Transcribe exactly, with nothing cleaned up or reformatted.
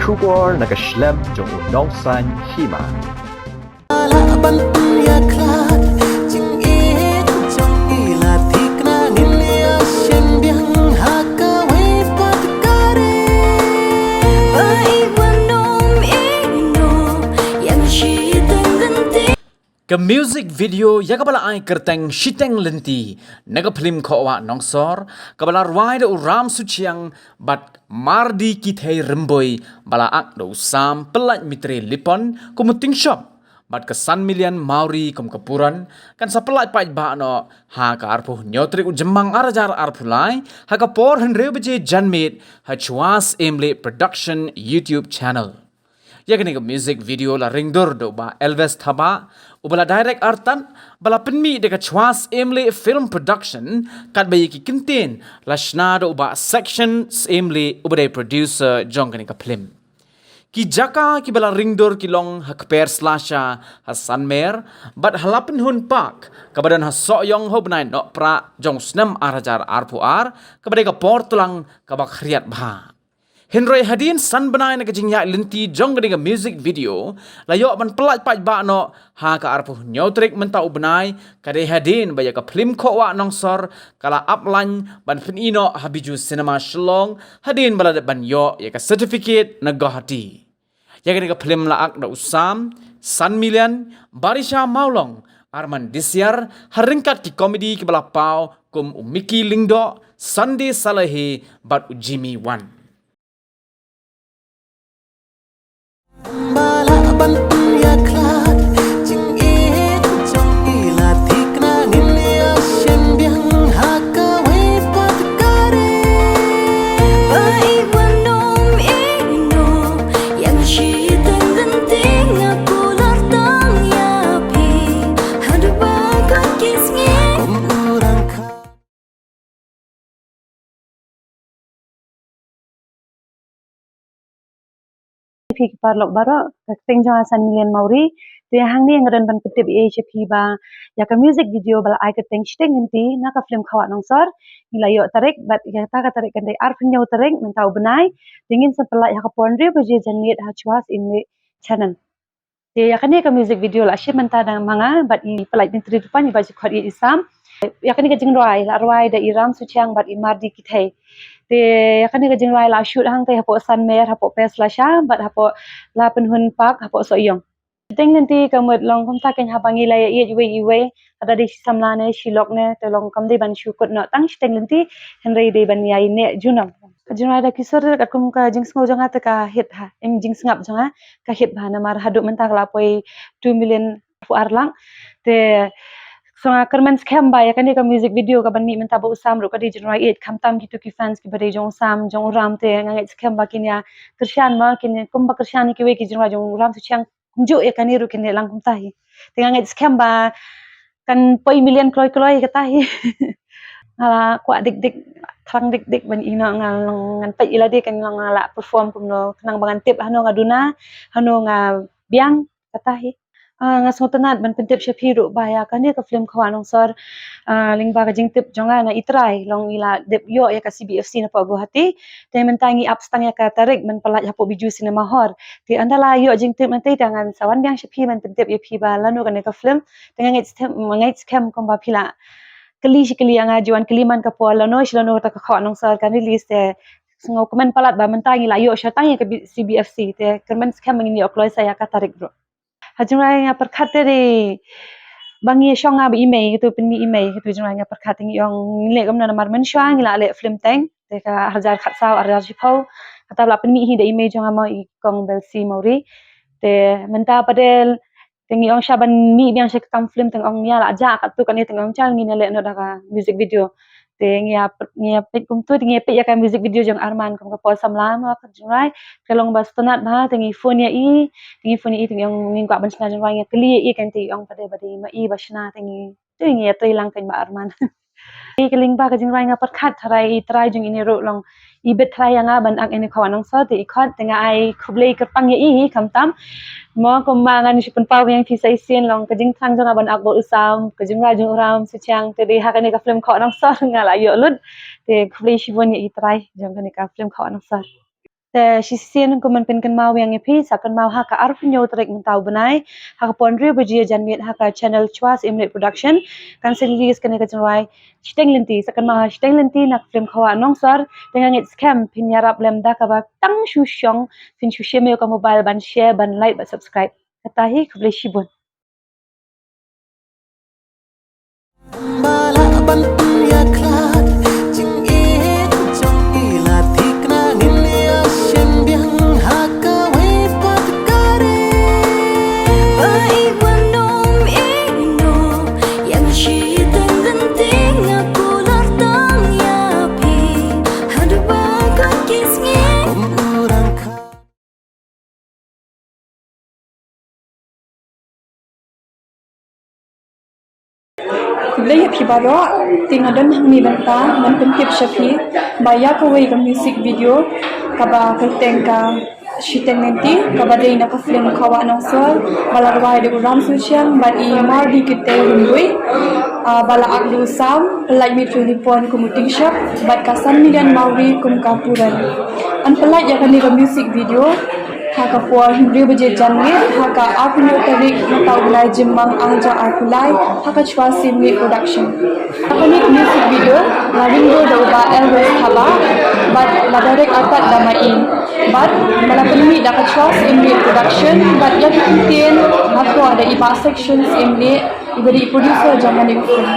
Khubor na ka shlem jong u nongsaiñ hima. Lah ban pynïakhlad jingïeit jong ngi, la thikna ngin ïa shem biang ha kawei pat ka ri. Ba i wan ym ïehnoh ïa nga shiteng lynti. Ka music video ïa kaba la ai kyrteng Shiteng Lynti na ka phlim Khohwah Nongsor, kaba la rwai da u Ram Suchiang bad Mardi Kithei Rymbui, ba la ak da u Sam Pyllait Mitre Lipon kum u Tingshop bad ka San Million Mawri kum ka Puran, kan sa pyllait paidbah noh ha ka arphew hynñiew tarik u Jymmang ar hajar arphew lai, ha ka por hynriew baje janmiet, ha Chwa Syiemlieh Production YouTube channel. Ïa kane ka music video la ringdur da u Bah Elvis Thabah, uba la direct artat, ba la pynmih da ka Chwa Syiemlieh Film Production, katba ïa ki kyntien la shna da u Bah Section Syiemlieh, uba dei producer jong kane ka phlim. Ki jaka kiba la ringdur ki long ha Kper Slasha ha Sanmer, bad ha Lapynhun Park, kaba don ha Sohiong ha u bnai Nohprah jong u snem ar hajar arphew ar, kaba dei ka por tlang kaba khriat bha. Hynrei hadien san bnai na ka jingïaid lynti jong kane ka music video, la ïoh ban pyllait paidbah noh ha ka arphew hynñiew tarik mynta u bnai, ka dei hadien ba ïa ka phlim Khohwah Nongsor ka la ap lain ban pyni noh ha Bijou Cinema Shillong, hadien ba la dep ban ïoh ïa ka certificate na Guwahati. Ïa kane ka phlim la ak da u Sam, San Million, Barisha Mawlong, Arman Disiar, ha ryngkat ki komedi kiba la paw kum u Mickey Lyngdoh, Sunday Salahi bad u Jimmy Wan. Ba lah ban pynïakhlad jingïeit jong ngi, la thikna ngin ïa shem biang ha kawei pat ka ri. Ba i wan ym ïehnoh ïa nga shiteng lynti, nga kular tang ïa phi haduh ba kut ki sngi. Kum u rangkhap. Phi ki paralok baroh, ka kyrteng jong nga San Million Mawri. Te hangne nga don ban pyntip ïa phi ba ïa ka music video ba la ai kyrteng Shiteng Lynti na ka phlim Khohwah Nongsor, ngi la ïoh tarik, bad ïa kata ka tarik kan dei arphew hynñiew tarik mynta u bnai. Te ngin sa pyllait ha ka por hynriew baje janmiet ha Chwa Syiemlieh channel. Te ïa kane ka music video la shim mynta da ma nga bad i Pyllait Mitre Lipon, i ba ju khot ïa i Sam. Ïa kane ka jingrwai la rwai da i Ram Suchiang bad i Mardi Kithei. Te ïa kane ka jingrwai la shoot hangtei hapoh Sanmer, hapoh Kper Slasha bad hapoh Lapynhun Park, hapoh Sohiong. Shiteng Lynti ka mut long kumta, keiñ haba ngi la ïa ïeit iwei iwei, lada dei shi samla ne shi lok ne, te long kam dei ban shu kut noh tang shiteng lynti, hynrei dei ban ïa ïehnoh junom. Ka jingrwai da ki sur, katkum ka jingsngew jong nga te ka hit ha, em, jingsngap jong nga ka hit bha, namar haduh mynta ka la poi two million arphew ar lak. Te so nga kyrmen skhem ba ïa kane ka music video kaban mih mynta ba u Sam ruh ka dei jingrwai ïeit, khamtam kito ki fans kiba dei jong u Sam, jong u Ram, te nga ngeit skhem ba kin ïa kyrshan, ma kin kumba kyrshan ïa kiwei ki jingrwai jong u Ram Suchiang, kumjuh ïa kane ruh kin leh lang kumta hi. Te nga ngeit skhem ba kan poi million kloi kloi kata hi. Nga la kwah dik dik, thrang dik dik ban ïehnoh, nga long ngan peit ïa lade kan long nga la perform kumno, khnang ba ngan tip hano nga duna, hano nga biang kata hi. Ah, nga sngewtynnat ban pyntip sha phi ruh ba ïa kane ka phlim Khohwah Nongsor, ah, lyngba ka jingtip jong nga na i trai, long i la dep ïoh ïa ka C B F C napoh Guwahati. Te mynta ngi ap stang ïa ka tarik ban pyllait hapoh Bijou Cinema Hall. Te ynda la ïoh jingtip mynta te ngan sa wan biang sha phi ban pyntip ïa phi ba lano kane ka phlim. Te nga ngeit skhem, nga ngeit skhem kumba phi la kylli shi kylli ïa nga, ju wan kylli man ka por lano shi lano kata ka Khohwah Nongsor kan release, te sngewkmen palat ba mynta ngi la ïoh sha tang ïa ka B-, C B F C, te kyrmen skhem ba ngin ïoh kloi sa ïa ka tarik ruh. Ha jingrwai nga pyrkhat te dei ba ngi shong nga ba i mei, katu pynmih i mei, katu jingrwai nga pyrkhat, te ngi ong ngi leh kumno namar mynshuwa ngi la leh phlim teng, te ka ar hajar khatsaw, ar hajar shiphew, kata la pynmih hi da i mei jong nga mo, i kong Belsi Mawri. Te mynta pat de te ngi ong sha ban mih biang sha ka kam phlim, te ngi ong ïa la jah katto katne, te ngi ong chal ngin ïa leh noh da ka music video. Te ngi ïa peit, ngi ïa peit kumtu, te ngi ïa peit ïa ka music video jong Arman kum ka por samla mo ka jingrwai. Ka long ba sngewtynnat bha, te ngi phone ïa i, te ngi phone ïa i, te ngi ong ngin kwah ban shna jingrwai, ngi ïa kylli ïa i, kan te i ong pat de ba dei ma i ba shna, te ngi, te ngi ïa trei lang keiñ bad Arman. Te ka lyngba ka jingrwai nga pyrkhat, tharai i trai jong ine ruh long i bit trai ïa nga ban ak ine Khohwah Nongsor, te i khot, te nga ai khublei kyrpang ïa i hi khamtam. Mo kumba ngan shu pynpaw biang phi sa shisien, long ka jingthrang jong nga ban ak bad u Sam, ka jingrwai jong u Ram Suchiang, te dei ha kane ka phlim Khohwah Nongsor nga la ïoh lut. Te khublei shibun ïa i trai jong kane ka phlim Khohwah Nongsor. Te shisien kum ban pynkynmaw ïa ngi phi, sa kynmaw ha ka arphew hynñiew tarik mynta u bnai ha ka por hynriew baje janmiet ha ka channel Chwa Syiemlieh Production kan sa release kane ka jingrwai Shiteng Lynti. Sa kynmaw ha Shiteng Lynti na ka film Khawa Nongsor. Te nga ngeit skhem phin ïarap lem da kaba tang shu shong, phin shu shim ïa ka mobile ban share, ban like, ban subscribe. Kata hi, khublei shibun. Ba lah ban pynïakhlad jingïeit jong i, la thikna ngin ïa shem biang ha kawei pat ka ri. Ba i wan ym ïehnoh ïa nga shiteng lynti, nga kular tang ïa phi haduh ba kut ki sngi. Kum u rangkhap. Khublei ïa phi baroh, te nga don hangne bynta ban pyntip sha phi ba ïa kawei ka music video kaba kyrteng ka Shiteng Lynti, kaba dei na ka film Khawa Nongsor, ba la rwai da u Ram Suchiang bad i Mardi Kitei Rymbui, ah, ba la act da u Sam, pyllait Mithu Lipon kum u Tingshap bad ka San Million Mawri kum ka Puran. Yn pyllait ïa kane ka music video ha ka por hynriew baje janmiet ha ka arphew hynñiew tarik mynta u bnai Jymmang, arhajar arphew lai, ha ka Chwa Syiemlieh Production. Ha kane ka music video la ring dur da u Bah Elvis Thabah bad la direct artat da ma i, bad ba la pynmih da ka Chwa Syiemlieh Production bad ïa ki kyntien la thoh da i Bah Section Syiemlieh, iba dei i producer jong kane ka film.